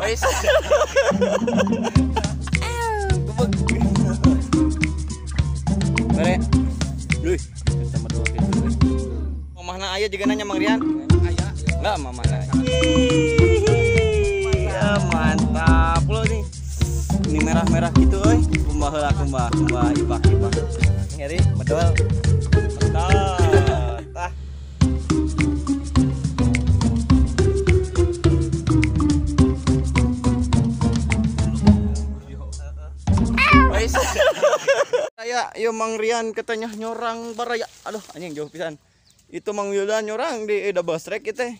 Wes. Bare. Duh, sama dua gitu. Mamahna aya juga nanya Mang Rian. Aya. Enggak mamahna. Ya, mantap lo nih. Ini merah-merah gitu euy. Kumbah heula kumbah, kumbah ibak-ibak. Ngeri medol. Medol. Tah. Saya, yo Mang Rian katanya nyorang baraya. Aduh, anjing jauh pisan. Itu Mang Wildan nyorang di double strike itu.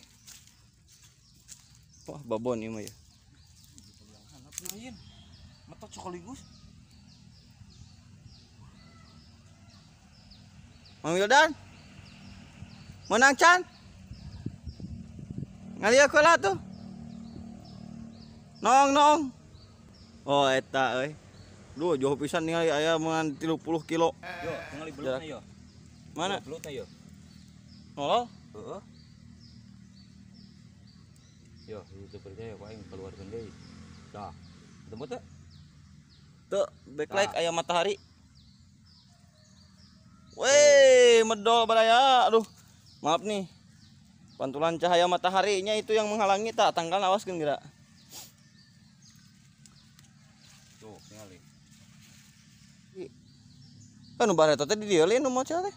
Wah, babon ieu mah ya. Metot sekaligus. Mang Wildan. Menang can. Ngalieu heula tuh. Nong nong. Oh, eta euy. Duh, jauh pisan ningali aya meunang 30 kilo. Yo, ningali belutna yo. Mana? Belutna yo. Nolol? Heeh. Yo, youtubernya yo aing keluarkeun deui. Dah. Ketemu teu? Teu, backlight aya matahari. Weh, medol baraya. Aduh. Maaf nih. Pantulan cahaya mataharinya itu yang menghalangi tak tanggal awaskeun geura. Tuh, ningali. Kan nu bareto teh di dieu nu mocel teh.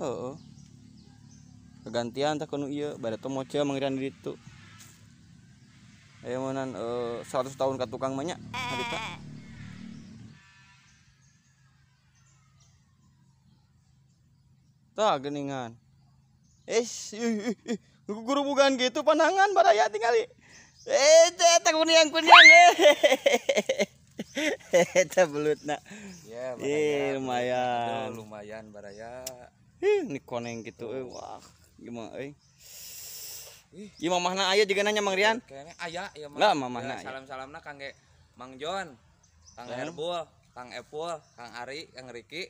Heeh. Kegantian tah ku nu ieu, bareto mocel Mang Rian di ditu. Aya meunan 100 tahun ka tukang mah nya harita. Tah geuningan. Gurubugan gitu pandangan baraya tingali. Eh, teh kunyang-kunyang. Eta belutna. Ya, lumayan. Aduh, lumayan baraya. Ih, ini koneng gitu euy. Wah, gimana euy. Ieu mamahna aya juga nanya Mang Rian. Kayaknya aya ieu mah. Enggak mamahna. Ya, salam-salamna kangge Mang Jon, Kang Herbul, Kang Epul, Kang Ari, Kang Riki.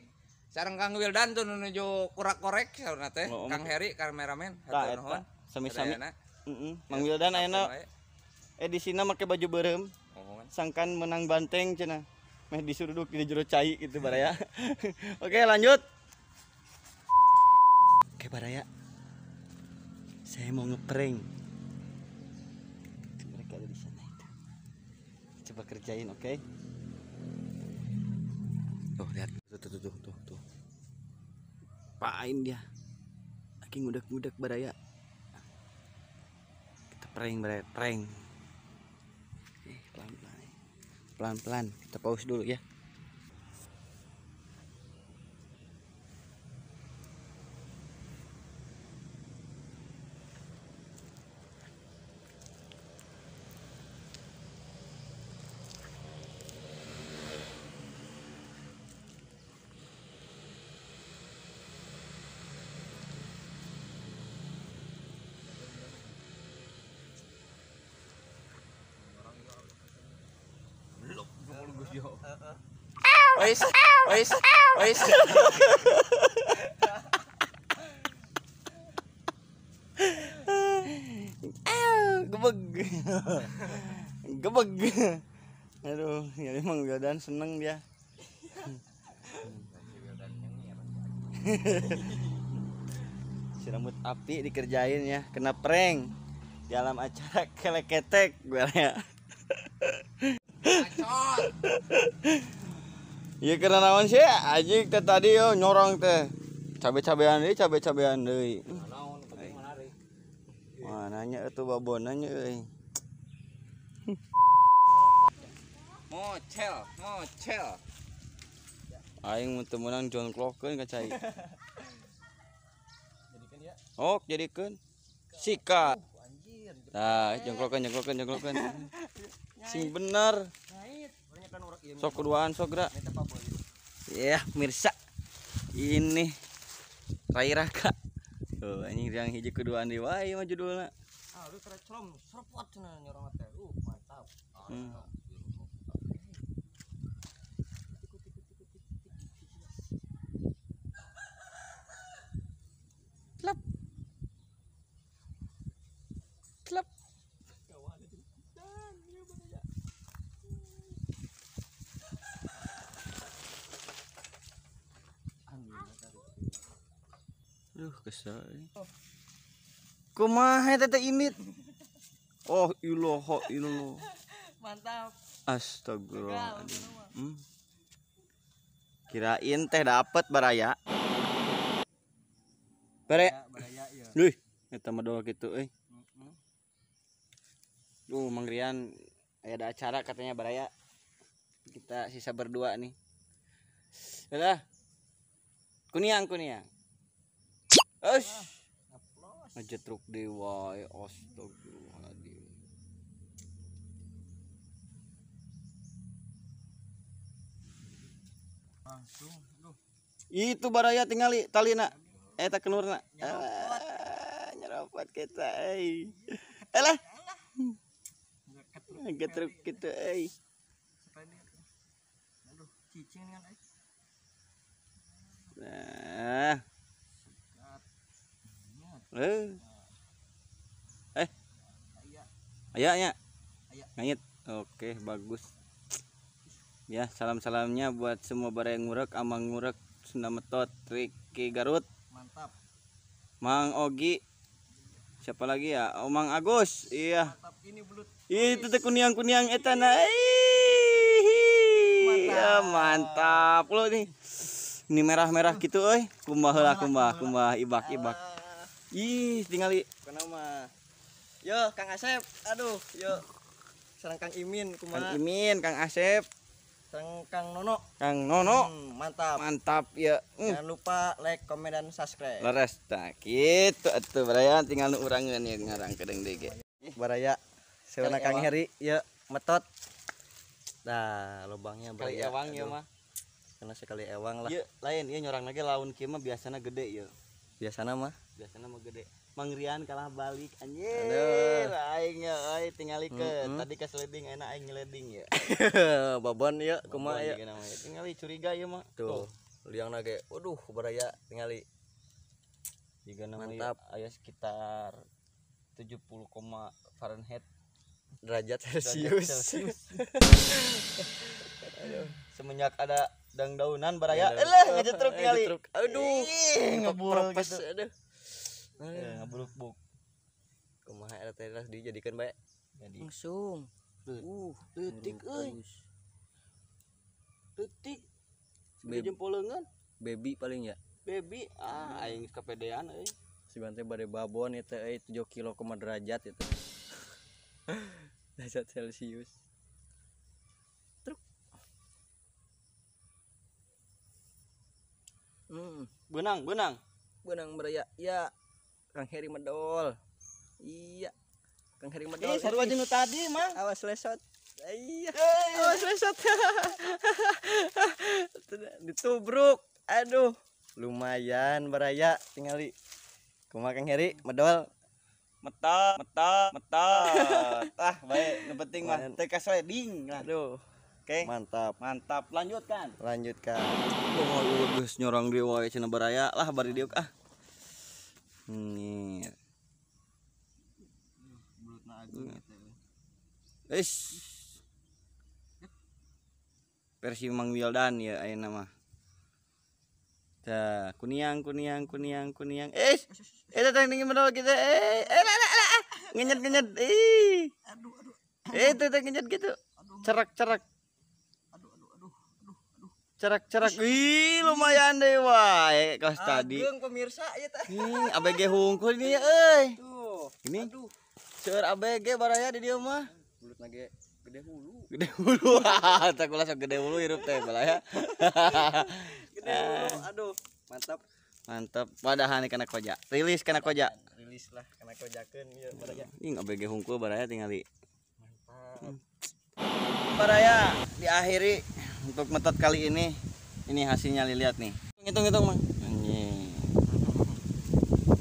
Sareng Kang Wildan tuh menuju kurak-korek saurna teh. Oh, Kang Heri kameramen, hatur nuhun. Sami-sami. Heeh. Mang Wildan ayeuna edisina make baju beureum. Sangkan menang banteng cenah. Meh disuruduk di jero cai gitu baraya. Oke, lanjut. Oke baraya. Saya mau ngeprank. Mereka ada di sana itu. Coba kerjain, oke? Tuh, lihat. Tuh tuh tuh tuh tuh. Pain dia. Lagi ngudak-ngudak baraya. Kita prank baraya, prank. Pelan-pelan. Pelan-pelan, kita pause dulu ya. Wes, wes, wes. Gebeg. Gebeg. Aduh, ya emang Wildan seneng dia. Si rambut api dikerjain ya, kena prank di alam acara keleketek gue ya. Ya karena naon sih anjing teh tadi yo nyorong teh. Cabe-cabean deui, cabe-cabean deui. Naon penting menarik. Wah, nanya atuh babonanya euy. Mocel, mocel. Aing mun teu meunang jongklokeun ka cai. Jadikeun ya. Ok, jadikeun. Sikat. Nah, jongklokeun, jongklokeun, jongklokeun. Sing bener. Sok keduaan sok gerak. Ya, mirsa. Ini Rai Raka. Tuh, anjing yang hiji keduaan deui wae mah judulna. Ah, lu celom serpot cenah nyorong teh. Mantap. Tlap. Tlap. Aduh, kesel. Kumaha eta teh imit? Oh, iloho iloh. Mantap. Astagfirullahaladzim. Kirain teh dapet baraya. Baraya. Baraya ya. Wih, eta mah doa kitu euy. Duh, Mang Rian ada acara katanya baraya. Kita sisa berdua nih. Udah. Kuniang, kuniang. Ush. Ngejetruk dewa, astagfirullahaladzim. Langsung, duh. Itu baraya tingali talina. Eta kenurna. Nyeropot kita euy. Elah. Ngejetruk kitu euy. Aduh, cicing dengan euy. Nah. Ayaknya. Ngait. Oke, bagus. Ya, salam-salamnya buat semua baraya ngurek, Amang ngurek, Sunda Metot, Riki Garut. Mantap. Mang Ogi. Siapa lagi ya? Oh, Mang Agus. Iya. Mantap ini belut. Itu teh kuniang-kuniang eta na. Mantap. Ya, mantap lo nih. Ini merah-merah gitu euy. Kumbah heula, kumbah, kumbah ibak-ibak. Ih, tingali. Kenapa? Yo, Kang Asep. Aduh, yo. Sareng Kang Imin kumaha? Kang Imin, Kang Asep. Sareng Kang Nono. Kang Nono. Mantap. Mantap ya. Jangan lupa like, komen dan subscribe. Leres tah kitu atuh baraya tinggal nu urangeun ieu ngarang kedeung deui ge. Baraya seuna Kang Heri ya metot. Nah, lubangnya Kali baraya. ewang ieu mah. Karena sekali ewang lah. Ieu lain ieu nyorang lagi laun kieu mah biasana gede ieu. Biasana mah. Biasana mah gede. Mang Rian kalah balik anjir. Aing ya euy tingalikeun. Tadi ka sliding enak aing nyeleding ya. Babon ieu kumaha ieu? Tingali curiga ieu mah. Tuh, liangna ge. Waduh, baraya tingali. Jika Mantap. Aya sekitar 70, Fahrenheit derajat Celcius. Aduh. Semenjak ada dang-daunan baraya, elah ngejetruk kali. Aduh, ngebul gitu. Gitu. Aduh. Ngebruk-buk. Kumaha eta teh lah dijadikeun bae. Jadi Langsung. Leutik euy. Leutik. Segede jempol leungeun. Baby paling ya. Baby, ah aing kepedean euy. Si bante bade babon eta euy 7 kilo koma derajat itu. Derajat Celcius. Truk. Benang, benang. Benang baraya. Ya. Kang Heri medol. Iya. Kang Heri medol. Ih, sarua jeung nu tadi, Mang. Awas lesot. Iya. Awas lesot. Ditubruk. Aduh. Lumayan baraya tingali. Kumaha Kang Heri medol? Metot, metot, metot. Ah, baik, nu penting mah teu kasleding lah. Aduh. Oke. Mantap. Mantap. Lanjutkan. Lanjutkan. Oh, geus nyorang deui wae cenah baraya lah bari diuk ah. Nih. Belutna agung gitu. Eish. Versi Mang Wildan ya ayeuna mah. Tah, kuniang kuniang kuniang kuniang. Eta teh tinggi medol kita. Lah lah lah. Ngenyet-ngenyet. Ih. Aduh aduh. Itu teh ngenyet gitu. Cerak-cerak. Aduh aduh aduh aduh aduh. Cerak-cerak. Wih, lumayan deh wae kelas tadi. Ageung pemirsa ieu teh. Ih, ABG hungkul ini ya euy. Tuh. Ini Aduh. seueur ABG baraya di dieu mah. Belutna ge gede hulu. Gede hulu. Tah kula sok gede hulu hirup teh balaya. Gede hulu. Aduh, mantap. Mantap. Padahan kana koja. Rilis kana koja. Rilis lah kana kojakeun ieu baraya. Ih, ABG hungkul baraya tingali. Mantap. Baraya diakhiri untuk metot kali ini. Ini hasilnya lihat nih. Hitung-hitung, Mang. Anjing.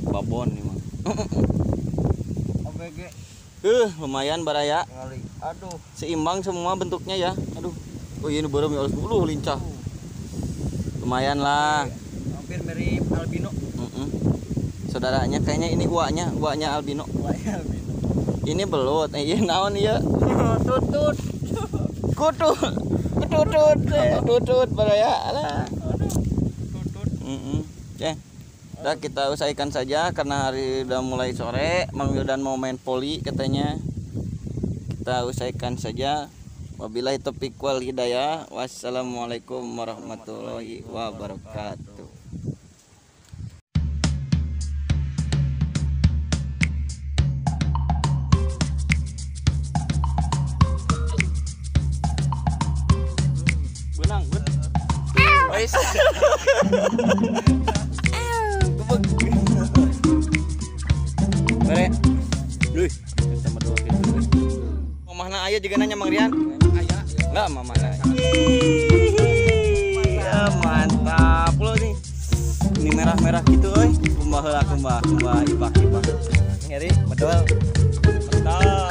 Babon nih, Mang. ABG Lumayan baraya. tingali. Aduh. Seimbang semua bentuknya ya. Aduh. Oh, ini beureum ya 10 lincah. Lumayan lah. Hampir mirip albino. Saudaranya kayaknya ini uaknya, uaknya albino. Uaknya albino. Ini belut. Iya naon ieu? Tutut. Kutut. Kutut. Tutut baraya. Alah. Aduh. Tutut. Heeh. Ceh. Udah kita usaikan saja karena hari udah mulai sore. Mang Wildan mau main poli katanya. Kita usaikan saja. Wabillahi taufiq wal hidayah. Wassalamualaikum warahmatullahi wabarakatuh. Benang, wis. Bare. Duh, kita medol gitu. Mamahna aya juga nanya Mang Rian. Aya. Enggak mamahna. Ya, mantap lo nih. Ini merah-merah gitu euy. Kumbah heula kumbah, kumbah ibak-ibak. Ngeri medol. Mantap.